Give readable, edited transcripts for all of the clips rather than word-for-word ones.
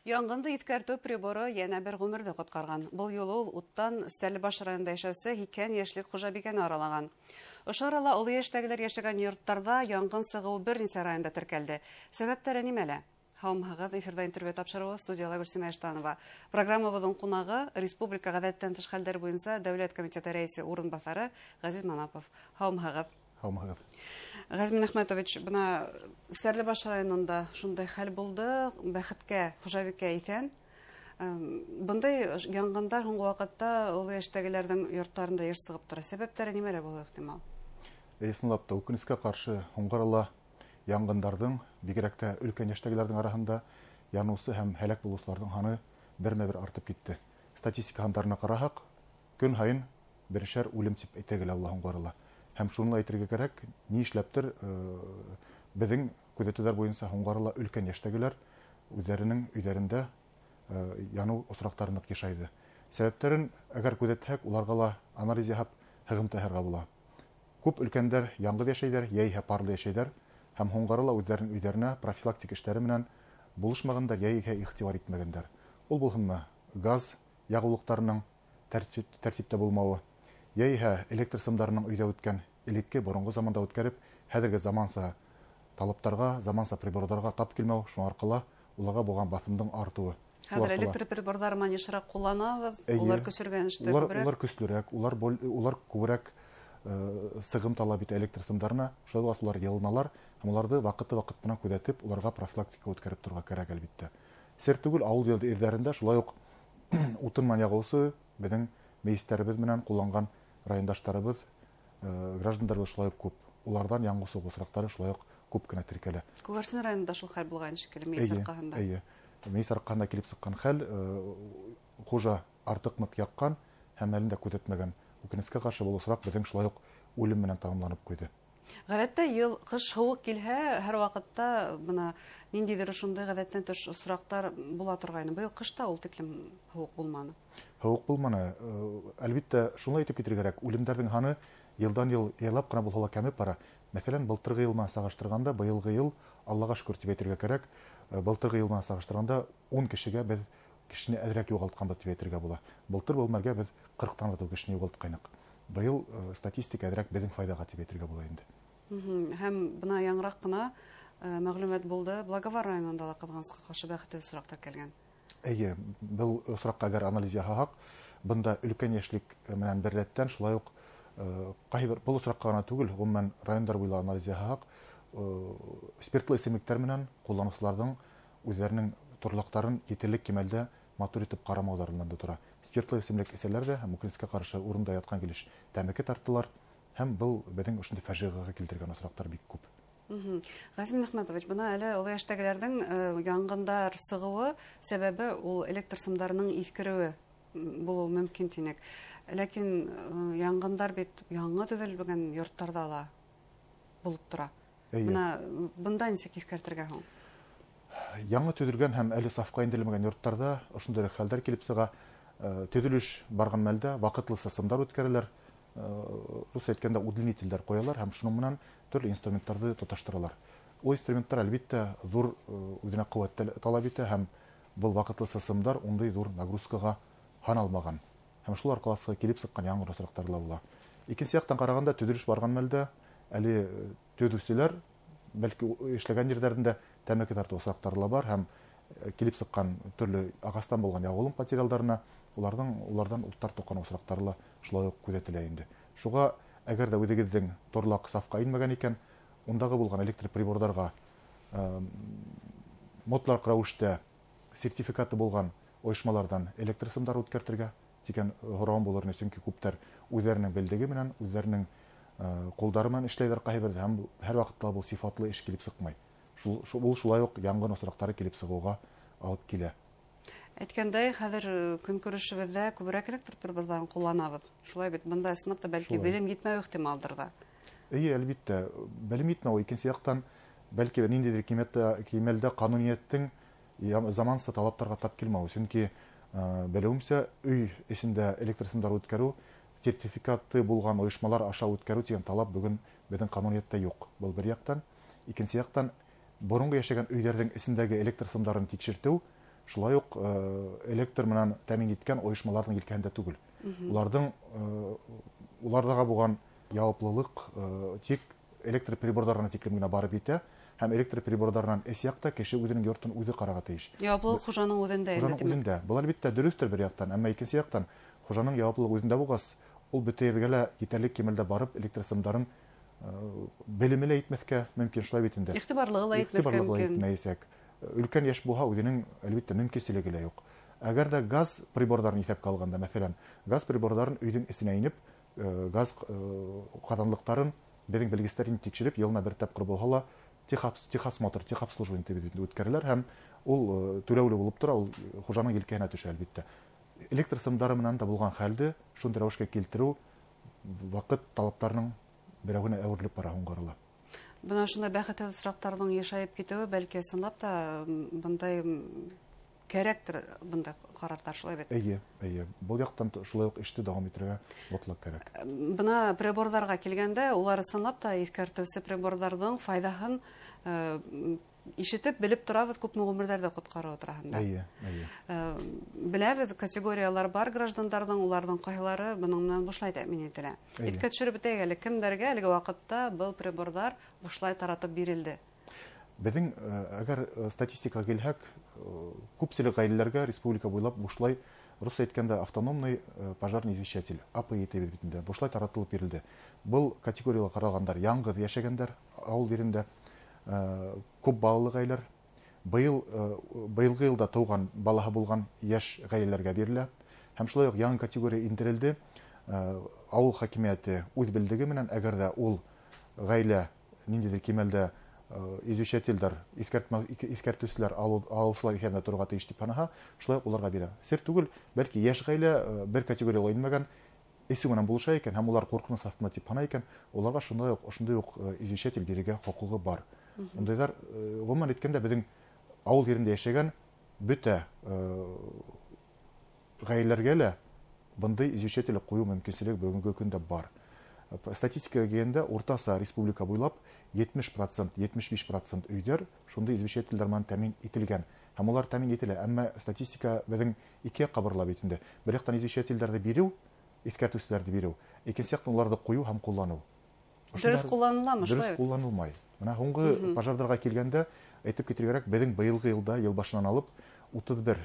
Янғынды иҫкәртеү приборы йәнә бер ғүмерҙе ҡотҡарған. Был юлы ул уттан Стәрлебаш районында йәшәүсе 80 йәшлек хужабикәне аралаған. Ошо арала оло йәштәгеләр йәшәгән йорттарҙа янғын сығыуы бер нисә районда теркәлде. Сәбәптәре нимәлә? Һаумыһығыҙ, эфирҙа интервью тапшырыуы, студияла Гөлсимә Иштанова. Программабыҙҙың ҡунағы Республика ғәҙәттән тыш хәлдәр буйынса Дәүләт комитеты рәйесе урынбаҫары Ғәзиз Манапов. Һаумыһығыҙ. Һаумыһығыҙ. Ғәзиз Минәхмәтович, бына Стәрлебаш районында шундай хәл булды, бәхеткә хужабикә иҫән. Бындай янғындар һуңғы ваҡытта оло йәштәгеләрҙең йорттарында йыш сығып тора. Сәбәптәре нимәлә булыуы ихтимал? Ысынлап та, үкенескә ҡаршы һуңғы арала янғындарҙың, бигерәк тә өлкән йәштәгеләрҙең араһында яныусы һәм һәләк булыусыларҙың һаны бермә-бер артып китте. Статистика һандарына ҡараһаҡ, көн һайын берешәр үлем тип әйтә килә ул һуңғы арала. Һәм шуны ла әйтергә кәрәк, ни эшләптер, беҙҙең күҙәтеүҙәр буйынса һуңғы арала өлкән йәштәгеләр үҙҙәренең өйҙәрендә яныу осраҡтары ныҡ йышайҙы. Сәбәптәрен әгәр күҙәтһәк, уларға ла анализ яһап һығымта яһарға була. Күп өлкәндәр яңғыҙ йәшәйҙәр, йәиһә парлы йәшәйҙәр һәм һуңғы арала үҙҙәренең өйҙәренә профилактик эштәре менән булышмағандар, йәиһә иғтибар итмәгәндәр. Ул булһынмы газ яғыулыҡтарының тәртиптә булмауы, йәиһә электр сымдарының өйҙә үткән элекке боронғо заманда үткәреп, хәҙерге заманса талаптарға, заманса приборҙарға тап килмәү, шуның арҡала уларға булған баҫымдың артыуы. Хәҙер электр приборҙары менән йышыраҡ ҡулланабыҙ, улар көсөргән эштә күберәк. Улар көслөрәк, улар күберәк сығым талап итә электр сымдарына, шулай булғас улар йылыналар һәм уларҙы ваҡыты-ваҡыт менән күҙәтеп, уларға профилактика үткәреп торорға кәрәк, әлбиттә. Сер түгел, ауыл ерҙәрендә шулай уҡ утын менән яғыусы беҙҙең мейестәребеҙ менән ҡулланған райондаштарыбыҙ, граждандарыбыҙ шулай уҡ күп. Уларҙан яңғы сығыу осраҡтары шулай уҡ күп кенә теркәлә. Күгәрсен районында шул хәл булған шикелле, мейес арҡаһында. Эйе. Мейес арҡаһында килеп сыҡҡан хәл, хужа артыҡ ныҡ яҡҡан һәм әлен дә күҙәтмәгән. Үкенескә ҡаршы был осраҡ беҙҙең шулай уҡ үлем менән тамамланып ҡуйҙы. Ғәҙәттә йыл ҡыш һыуыҡ килһә, һәр ваҡытта бына ниндәйҙер ошондай ғәҙәттән тыш осраҡтар була торғайны. Быйыл ҡышта ул тиклем һыуыҡ булманы. Һыуыҡ булманы. Әлбиттә, шуны әйтеп китергә кәрәк, үлемдәрҙең һаны йылдан йыл яйлап ҡына булһа ла кәмеп бара. Мәҫәлән, былтырғы йыл менән сағыштырғанда, быйылғы йыл, Аллаға шөкөр тип әйтергә кәрәк, былтырғы йыл менән сағыштырғанда 10 кешегә беҙ кешене әҙерәк юғалтҡанбыҙ тип әйтергә була. Былтыр был мәлгә беҙ ҡырҡтан артыҡ кешене юғалтҡайныҡ. Быйыл статистика әҙерәк беҙҙең файҙаға тип әйтергә була инде. Һәм бына яңыраҡ ҡына мәғлүмәт булды, Благовар районында ла ҡыҙғанысҡа ҡаршы бәхетһеҙ осраҡ теркәлгән. Эйе, был осраҡҡа әгәр анализ яһаһаҡ, бында өлкән йәшлек менән бер рәттән шулай уҡ ҡайһы бер был осраҡҡа ғына түгел, ғөмүмән райондар буйлап анализ яһаһаҡ, спиртлы эсемлектәр менән ҡулланыусыларҙың үҙҙәренең торлаҡтарын етерлек кимәлдә матур итеп ҡарамауҙарынан да тора. Спиртлы эсемлек эсәләр ҙә һәм үкенескә ҡаршы урында ятҡан килеш тәмәке тарттылар һәм был беҙҙең ошондай фажиғәгә килтергән осраҡтар бик күп. Ғәзиз Минәхмәтович, бына әле оло йәштәгеләрҙең янғындар сығыуы сәбәбе ул электр сымдарының иҫкереүе булыуы мөмкин тинек. Ләкин янғындар бит яңы төҙөлгән йорттарҙа ла булып тора. Бына бында нисек иҫкәртергә һуң? Яңы төҙөлгән һәм әле сафҡа индерелмәгән йорттарҙа ошондай хәлдәр килеп сыға. Төҙөлөш барған мәлдә ваҡытлыса сымдар үткәрәләр. Рус әйткәндә удлинителдәр ҡуялар һәм шуның менән төрлө инструменттарҙы тоташтыралар. Ул инструменттар әлбиттә ҙур үҙенә ҡеүәт талап итә һәм был ваҡытлыса сымдар ундай ҙур нагрузкаға һаналмаған. Һәм шул арҡала килеп сыҡҡан яңы осраҡтар ла була. Икенсе яҡтан ҡарағанда төҙөлөш барған мәлдә әле төҙөүселәр бәлки эшләгән ерҙәрендә тәмәке тартыу осраҡтары ла бар һәм килеп сыҡҡан төрлө ағастан булған яғыулыҡ материалдарына уларҙан уттар тоҡҡан осраҡтары ла шулай уҡ күҙәтелә инде. Шуға әгәр ҙә үҙегеҙҙең торлаҡ сафҡа инмәгән икән, ундағы булған электр приборҙарға мотлаҡ рәүештә сертификаты булған ойошмаларҙан электр сымдары үткәртергә тигән һорауым булыр ине, сөнки күптәр үҙҙәренең белдеге менән, үҙҙәренең ҡулдары менән эшләйҙәр ҡайһы берҙә һәм һәр ваҡытта был сифатлы эш килеп сыҡмай. Ул шулай уҡ янғын осраҡтары килеп сығыуға алып килә. Әйткәндәй, хәҙер көнкүрешебеҙҙә күберәк электр приборҙарын ҡулланабыҙ. Шулай бит, бында ысынлап та бәлки Шулай. белем етмәү ихтималдыр ҙа. Эйе, әлбиттә, белем етмәү, икенсе яҡтан бәлки ниндәйҙер кимәлдә ҡануниәттең заманса талаптарға тап килмәүе. Сөнки белеүемсә, өй эсендә электр сымдары үткәреү, сертификаты булған ойошмалар аша үткәреү тигән талап бөгөн беҙҙең ҡануниәттә юҡ. Был бер яҡтан. Икенсе яҡтан, боронғо йәшәгән өйҙәрҙең эсендәге электр сымдарын тикшертеү шулай уҡ электр менән тәьмин иткән ойошмаларҙың елкәһендә түгел. Уларҙың уларҙаға булған яуаплылыҡ тик электр приборҙарына тиклем генә барып етә, һәм электр приборҙарынан эс яҡта кеше үҙенең йортон үҙе ҡарарға тейеш. Яуаплылыҡ хужаның үҙендә инде. Хужаның үҙендә. Был әлбиттә дөрөҫтөр бер яҡтан, әммә икенсе яҡтан хужаның яуаплылығы үҙендә булғас, ул бөтә ергә лә етәрлек кимәлдә барып электр сымдарын белеме лә етмәҫкә мөмкин, шулай бит инде. Иғтибарлығы ла етмәҫкә мөмкин. Етмәйәсәк. Өлкән йәш булһа, үҙенең әлбиттә мөмкинселеге лә юҡ. Әгәр ҙә газ приборҙарын иҫәпкә алғанда, мәҫәлән, газ приборҙарын өйҙөң эсенә инеп, газ ҡаҙанлыҡтарын беҙҙең белгестәр инде тикшереп, йылына бер тапҡыр булһа ла техосмотр, техобслуживание тип үткәрәләр һәм ул түләүле булып тора, ул хужаның елкәһенә төшә әлбиттә. Электр сымдары менән дә булған хәлде шундай рәүешкә килтереү ваҡыт талаптарының берәүһенә әүерелеп бара һуңғы арала. Бына шундай бәхетһеҙ осраҡтарҙың йышайып китеүе, бәлки ысынлап та бындай кәрәктер бындай ҡарарҙар, шулай бит? Эйе, эйе. Был яҡтан шулай уҡ эште дауам итергә мотлаҡ кәрәк. Бына приборҙарға килгәндә, улар ысынлап та иҫкәртеүсе приборҙарҙың файҙаһын ишетеп, белеп торабыҙ, күпме ғүмерҙәрҙе ҡотҡарыу тураһында. Эйе, эйе. Беләбеҙ, категориялар бар граждандарҙың, уларҙың ҡайһылары бының менән бушлай тәьмин ителә. Иҫкә төшөрөп үтәйек әле, кемдәргә әлеге ваҡытта был приборҙар бушлай таратып бирелде? Беҙҙең, әгәр статистикаға килһәк, күпселек ғаиләләргә республика буйлап бушлай, русса әйткәндә, автономный пожарный извещатель, АПИ тип бит инде, бушлай таратылып бирелде. Был категорияла ҡаралғандар яңғыҙ йәшәгәндәр ауыл ерендә, күп балалы ғаиләләр, быйылғы йылда тыуған балаһы булған йәш ғаиләләргә бирелә. Һәм шулай уҡ яңы категория индерелде. Ауыл хакимиәте үҙ белдеге менән, әгәр ҙә ул ғаилә ниндәйҙер кимәлдә извещательдәр, иҫкәртеүселәр алыусылар иҫәбенә торорға тейеш тип һанаһа, шулай уҡ уларға бирә. Сер түгел, бәлки йәш ғаилә бер категорияла инмәгән, эсеү менән булыша икән һәм улар ҡурҡыныс аҫтында тип һанай икән, уларға шундай уҡ, ошондай уҡ извещатель бирергә хоҡуғы бар. Ундайҙар, ғөмүмән әйткәндә, беҙҙең ауыл ерендә йәшәгән бөтә ғаиләләргә лә бындай извещатель ҡуйыу мөмкинселеге бөгөнгө көндә бар. Статистикаға килгәндә, уртаса республика буйлап 70%, 75% өйҙәр шундай извещательдәр менән тәьмин ителгән. Һәм улар тәьмин ителә, әммә статистика беҙҙең ике яҡҡа борола бит инде. Бер яҡтан извещательдәрҙе биреү, иҫкәртеүселәрҙе биреү, икенсе яҡтан уларҙы ҡуйыу һәм ҡулланыу. Дөрөҫ ҡулланыламы шулай? Дөрөҫ ҡулланылмай. Бына һуңғы пожарҙарға килгәндә, әйтеп китергә кәрәк, беҙҙең быйылғы йылда, йыл башынан алып, 31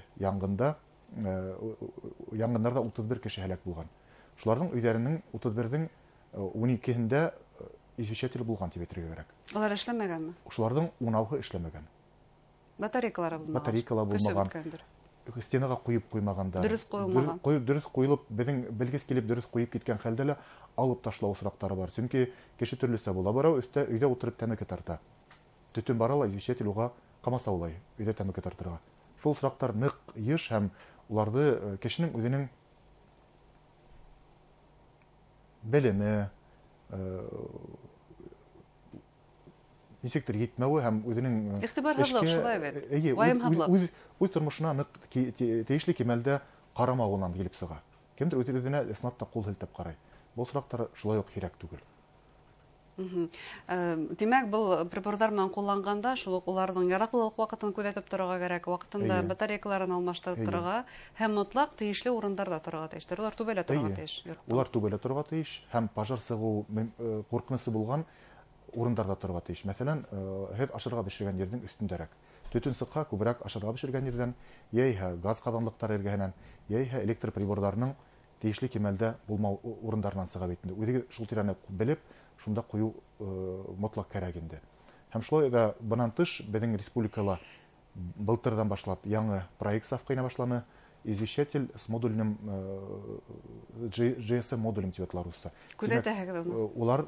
яңғындарҙа 31 кеше һәләк булған. Шуларҙың өйҙәренең 31-ҙең 12-һендә извещатель булған тип әйтергә кәрәк. Улар эшләмәгәнме? Шуларҙың 16-һы эшләмәгән. Батарейкалары булмаған. Батарейкалар Көсө булмаған. бөткәндер. Стенаға ҡуйып ҡуймағандар. Дөрөҫ ҡуйылмаған. Дөрөҫ ҡуйылып, беҙҙең белгес килеп дөрөҫ ҡуйып киткән хәлдә лә алып ташлау осраҡтары бар. Сөнки кеше төрлөсә була. Берәү өҫтә өйҙә ултырып тәмәке тарта. Төтөн бара ла, извещатель уға ҡамасаулай өйҙә тәмәке тартырға. Шул осраҡтар ныҡ йыш һәм уларҙы кешенең үҙенең белеме, нисектер етмәүе һәм үҙенең Иғтибарһыҙлыҡ эшкә, шулай бит. Эйе, Вайымһыҙлыҡ. үҙ тормошона ныҡ тейешле кимәлдә ҡарамауынан килеп сыға. Кемдер үҙ үҙенә ысынлап та ҡул һелтәп ҡарай. Был осраҡтар шулай уҡ һирәк түгел. Тимәк, был приборҙар менән ҡулланғанда шул уҡ уларҙың яраҡлылыҡ ваҡытын күҙәтеп торорға кәрәк, ваҡытында батарейкаларын алмаштырып торорға һәм мотлаҡ тейешле урындарҙа торорға тейештер. Улар түбәлә торорға тейеш йортта. Улар түбәлә торорға тейеш һәм пожар сығыу ҡурҡынысы булған урындарҙа торорға тейеш. Мәҫәлән, һеҙ ашарға бешергән ерҙең өҫтөндәрәк. Төтөн сыҡһа, күберәк ашарға бешергән ерҙән, йәиһә газ ҡаҙанлыҡтары эргәһенән, йәиһә электр приборҙарының тейешле кимәлдә булмау урындарынан сыға бит инде. Үҙегеҙ шул тирәне белеп, шунда ҡуйыу мотлаҡ кәрәк инде. Һәм шулай ҙа бынан тыш беҙҙең республикала былтырҙан башлап яңы проект сафҡа инә башланы. Извещатель с модульным G S M модулем тип атала русса. Күҙәтәһегеҙ уны? Улар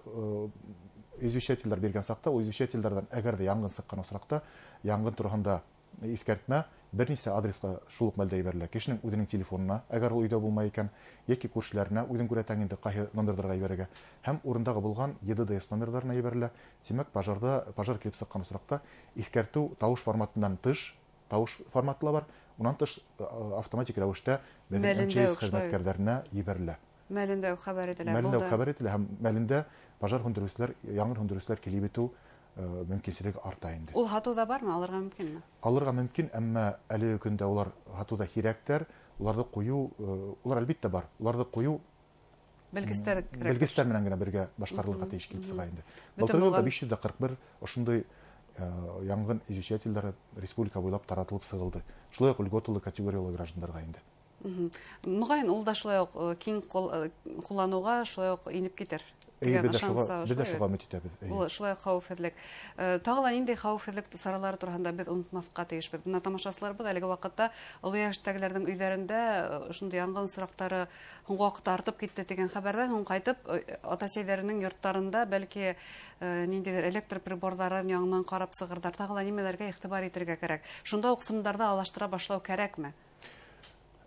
извещательдәр биргән саҡта, ул извещательдәрҙән әгәр ҙә яңғын сыҡҡан осраҡта, яңғын тураһында иҫкәртмә бер нисә адреска шул уҡ мәлдә ебәрелә. Кешенең үҙенең телефонына, әгәр ул өйҙә булмай икән, йәки күршеләренә, үҙең күрәтәң инде ҡайһы номерҙарға ебәрергә. Һәм урындағы булған ЕДДС номерҙарына ебәрелә. Тимәк, пожар килеп сыҡҡан осраҡта иҫкәртеү тауыш форматынан тыш, тауыш форматы ла бар, унан тыш автоматик рәүештә беҙҙең Мәлендә МЧС үк шулай. хеҙмәткәрҙәренә ебәрелә. Мәлендә үк хәбәр ителә. Мәлендә үк Булды. хәбәр ителә һәм мәлендә пожар һүндереүселәр, яңғын һүндереүселәр килеп етеү мөмкинселеге арта инде. Ул һатыуҙа бармы, алырға мөмкинме? Алырға мөмкин, әммә әлеге көндә улар һатыуҙа һирәктәр, уларҙы ҡуйыу, улар әлбиттә бар, уларҙы ҡуйыу белгестәр кәрәк. Белгестәр менән генә бергә башҡарылырға тейеш килеп сыға инде. Былтыр йылда 541 ошондай яңғын извещательдәре республика буйлап таратылып сығылды. Шулай уҡ льготалы категориялы граждандарға инде. Моғайын, ул да шулай уҡ киң ҡулланыуға шулай уҡ инеп китер. Беҙ дә шуға өмөт итәбеҙ. Ул шулай уҡ хәүефһеҙлек. Тағы ла ниндәй хәүефһеҙлек саралары тураһында беҙ онотмаҫҡа тейешбеҙ? Бына тамашасыларыбыҙ әлеге ваҡытта оло йәштәгеләрҙең өйҙәрендә ошондай яңғын осраҡтары һуңғы ваҡытта артып китте тигән хәбәрҙән һуң ҡайтып ата-әсәйҙәренең йорттарында бәлки ниндәйҙер электр приборҙарын яңынан ҡарап сығырҙар. Тағы ла нимәләргә иғтибар итергә кәрәк? Шунда уҡ сымдарҙы алыштыра башлау кәрәкме?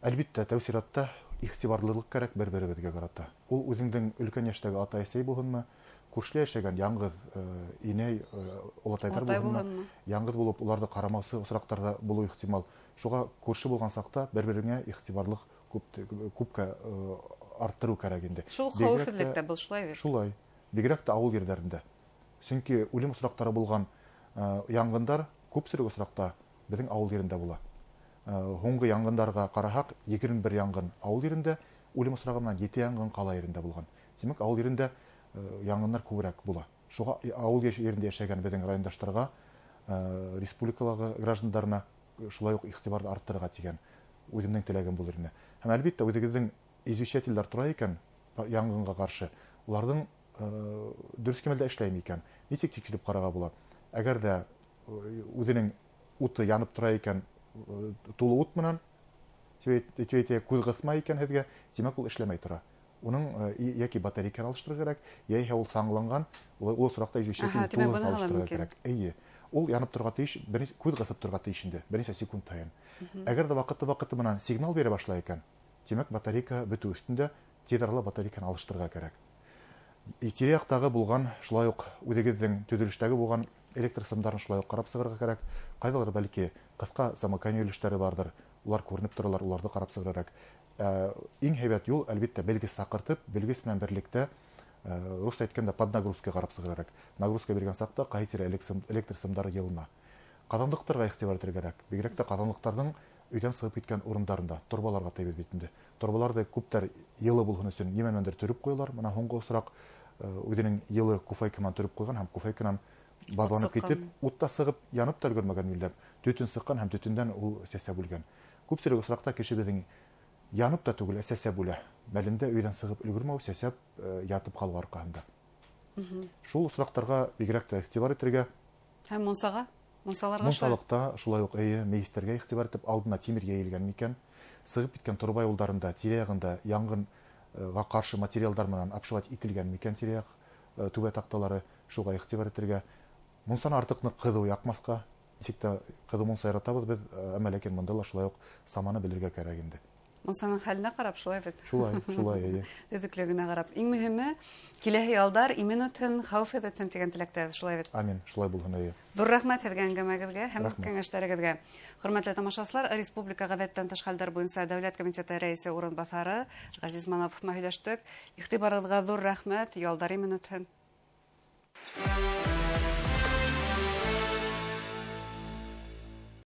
Әлбиттә, тәү сиратта иғтибарлылыҡ кәрәк бер-беребеҙгә ҡарата. Ул үҙеңдең өлкән йәштәге атай-әсәй булһынмы, күршелә йәшәгән яңғыҙ инәй, олатайҙар булһынмы, яңғыҙ булып уларҙы ҡарамаусы осраҡтарҙа булыу ихтимал. Шуға күрше булған саҡта бер-береңә иғтибарлыҡ күпкә арттырыу кәрәк инде. Шул хәүефһеҙлек тә был, шулай бит? Шулай. Бигерәк тә ауыл ерҙәрендә. Сөнки үлем осраҡтары булған яңғындар күпселек осраҡта беҙҙең ауыл ерендә була. Һуңғы яңғындарға ҡараһаҡ, 21 яңғын ауыл ерендә, үлем осрағы менән 7 яңғын ҡала ерендә булған. Тимәк, ауыл ерендә яңғындар күберәк була. Шуға ауыл ерендә йәшәгән беҙҙең райондаштарға, республикалағы граждандарына шулай уҡ иғтибарҙы арттырырға тигән үҙемдең теләгем булыр ине. Һәм әлбиттә, үҙегеҙҙең извещательдәр тора икән яңғынға ҡаршы, уларҙың дөрөҫ кимәлдә эшләйме икән, нисек тикшереп ҡарарға була? Әгәр ҙә үҙенең уты янып тора икән, тулы ут менән, күҙ ҡыҫмай икән һеҙгә, тимәк, ул эшләмәй тора. Уның йәки батарейканы алыштырырға кәрәк, йәиһә ул саңланған, ул осраҡта извещатель тулыһын алыштырырға кәрәк. Эйе, ул янып торға тейеш, күҙ ҡыҫып торға тейеш инде, бер нисә секунд һайын. Әгәр ҙә ваҡыты-ваҡыты менән сигнал бирә башлай икән, тимәк, батарейка бөтөү өҫтөндә, тиҙ арала батарейканы алыштырырға кәрәк. Тирә-яҡтағы булған, шулай уҡ үҙегеҙҙең төҙөлөштәге булған электр сымдарын шулай уҡ ҡарап сығырға кәрәк. Ҡайҙалыр бәлки ҡыҫҡа замыкание өлөштәре барҙыр, улар күренеп торалар, уларҙы ҡарап сығырға кәрәк. Иң һәйбәт юл, әлбиттә, белгес саҡыртып, белгес менән берлектә, русса әйткәндә, под нагрузка ҡарап сығырға кәрәк. Нагрузка биргән саҡта ҡайһы тирә электр сымдары йылына. Ҡаҙанлыҡтарға иғтибар итергә кәрәк. Бигерәк тә ҡаҙанлыҡтарҙың өйҙән сығып киткән урындарында торбаларға тейбеҙ бит инде. Торбаларҙы күптәр йылы булһын өсөн нимә менәндер төрөп ҡуялар. Бына һуңғы осраҡ үҙенең йылы куфайка менән төрөп ҡуйған һәм куфайканан баҙланып китеп, ут та сығып, янып та өлгөрмәгән милләт. Төтөн сыҡҡан һәм төтөндән ул сәсә бүлгән. Күпселек осраҡта кеше беҙҙең янып та түгел, ә сәсә бүлә. Мәлендә өйҙән сығып өлгөрмәү, сәсәп ятып ҡалыу арҡаһында. Шул осраҡтарға бигерәк тә иғтибар итергә. Һәм мунсаға? Мунсаларға Мунсалыҡта шулай уҡ, эйе, мейестәргә иғтибар итеп, алдына тимер йәйелгән микән, сығып киткән торба юлдарында, тирә-яғында яңғынға ҡаршы материалдар менән обшивать ителгән микән тирә-яҡ түбә таҡталары, шуға иғтибар итергә. Мунсаны артыҡ ныҡ ҡыҙыу яҡмаҫҡа, нисек тә ҡыҙыу мунса яратабыҙ беҙ, әммә ләкин бында ла шулай уҡ саманы белергә кәрәк инде. Мунсаның хәленә ҡарап шулай бит. Шулай, шулай, эйе. Төҙөклөгөнә ҡарап. Иң мөһиме, киләһе ялдар имен үтһен, хәүефһеҙ үтһен тигән теләктә шулай бит. Амин, шулай булһын, эйе. Ҙур рәхмәт һеҙгә әңгәмәгеҙгә һәм Рәхмәт. кәңәштәрегеҙгә. Хөрмәтле тамашасылар, Республика ғәҙәттән тыш хәлдәр буйынса Дәүләт комитеты рәйесе урынбаҫары Ғәзиз Манапов менән һөйләштек. Иғтибарығыҙға ҙур рәхмәт, ялдар имен үтһен.